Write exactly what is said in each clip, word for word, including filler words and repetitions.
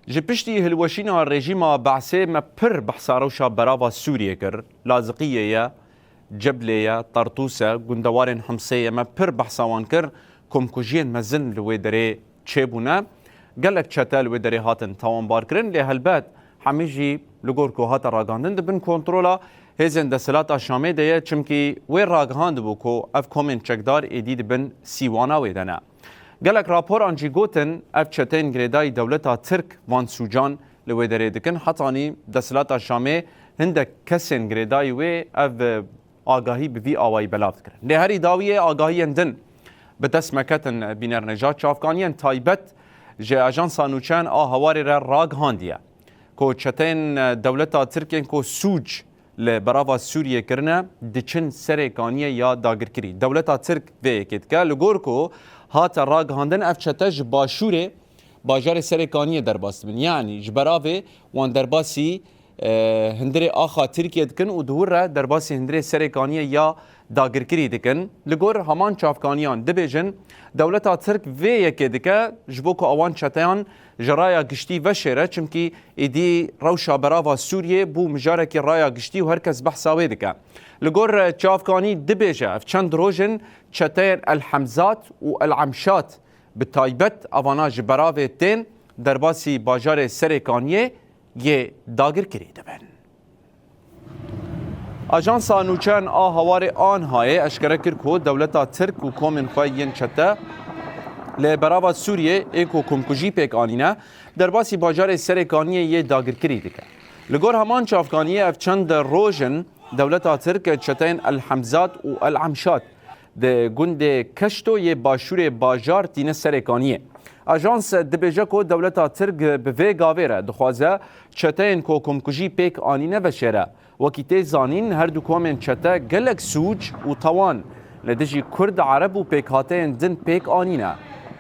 Ji piştî hilweşîna rejîma Be'sê me pir behsa rewşa berava Sûriyê kir. Laziqiyê ye, Ceblê ye, Tartûs e, gundewarên Himsê ye, me pir behsa wan kir. Komkujiyên mezin li wê derê çêbûne. Gelek çete li wê derê hatin tawanbarkirin, lê helbet hemî jî li gor ku hate ragihandin di bin kontrola hêzên desthilata Şamê de ye, çimkî wê ragihandibû ku ev komên çekdar êdî di bin sîwana wê de ne. Gelek raporan jî gotin, ev çeteyên girêdayî dewleta Tirk van sûcan li wê derê dikin. Hetanî desthilata Şamê hindek kesên girêdayî wê ev agahî bi vî awayî belav dikirin. Lê herî dawiyê agahiyên din bi dest me ketin. Bînerneja çavkaniyên taybet ji Ajansa Nûçeyan a Hawarê re ragihandiye ku çeteyên dewleta Tirk ên ku sûc li berava Sûriyê kirine, diçin Serê Kaniyê ya dagirkirî. Dewleta Tirk vê yekê dike. Li gor ku hate ragihandin, ev çete ji başûrê bajarê Serê Kaniyê derbas dibin. Yanî ji beravê wan derbasî, e, hundirê axa Tirkiye dikin û di wir re derbasî hundirê Serê Kaniyê ya dagirkirî dikin. Li gor heman çavkaniyan dibêjin, dewleta Tirk vê yekê dike ji bo ku ewan çeteyan ji raya giştî veşêre, çimkî êdî rewşa berava Sûriyê bû mijarekî raya giştî û her kes behsa wê dike. Li gor, e, çavkanî dibêje, ev çend roj in çeteyên El Hemzat û El Emşat bi taybet evana ji beravê tên derbasî bajarê Serê Kaniyê yê dagirkirî dibin. Ajansa Nûçeyan a Hawarê ANHAyê eşkere kir ku dewleta Tirk û komên xwe yên çete li berava Sûriyê ê ku komkujî pêk anîne, derbasî bajarê Serê Kaniyê yê dagirkirî dike. Li gor heman çavkaniyê ev çend roj in dewleta Tirk çeteyên El Hemzat û El Emşat di gundê Keşto yê başûrê bajar tîne Serê Kaniyê. Ajans dibêje ku dewleta Tirk bi vê gavê re dixwaze çeteyên ku komkujî pêk anîne veşêre. Wekî tê zanîn, her du komên çete gelek sûc û tawan li dijî Kurd, Ereb û pêkhateyên din pêk anîne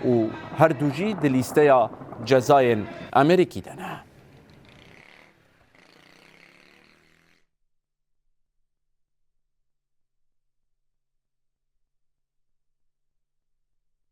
û her du jî di lîsteya cezayên Amerîkî de ne.